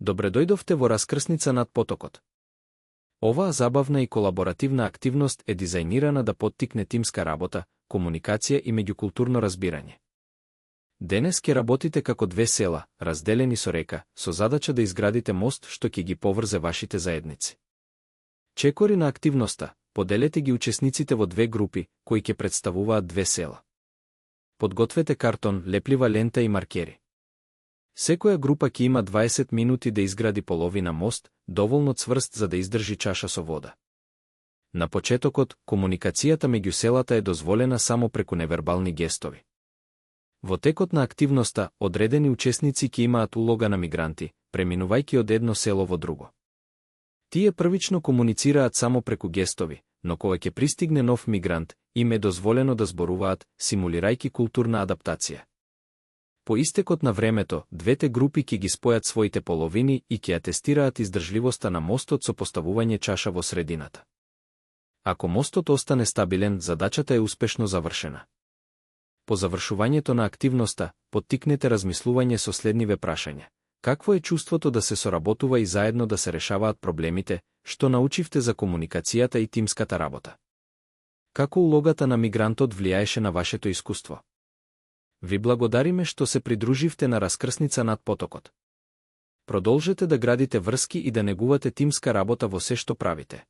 Добре дојдовте во раскрсница над потокот. Оваа забавна и колаборативна активност е дизајнирана да поттикне тимска работа, комуникација и меѓукултурно разбирање. Денес ќе работите како две села, разделени со река, со задача да изградите мост што ќе ги поврзе вашите заедници. Чекори на активноста, поделете ги учесниците во две групи, кои ќе представуваат две села. Подгответе картон, леплива лента и маркери. Секоја група ќе има 20 минути да изгради половина мост, доволно цврст за да издржи чаша со вода. На почетокот, комуникацијата меѓу селата е дозволена само преку невербални гестови. Во текот на активноста, одредени учесници ќе имаат улога на мигранти, преминувајќи од едно село во друго. Тие првично комуницираат само преку гестови, но кога ќе пристигне нов мигрант, им е дозволено да зборуваат, симулирајќи културна адаптација. По истекот на времето, двете групи ќе ги спојат своите половини и ќе атестираат издржливоста на мостот со поставување чаша во средината. Ако мостот остане стабилен, задачата е успешно завршена. По завршувањето на активноста, поттикнете размислување со следниве прашања. Какво е чувството да се соработува и заедно да се решаваат проблемите, што научивте за комуникацијата и тимската работа? Како улогата на мигрантот влијаеше на вашето искуство? Ви благодариме што се придруживте на раскрсница над потокот. Продолжете да градите врски и да негувате тимска работа во се што правите.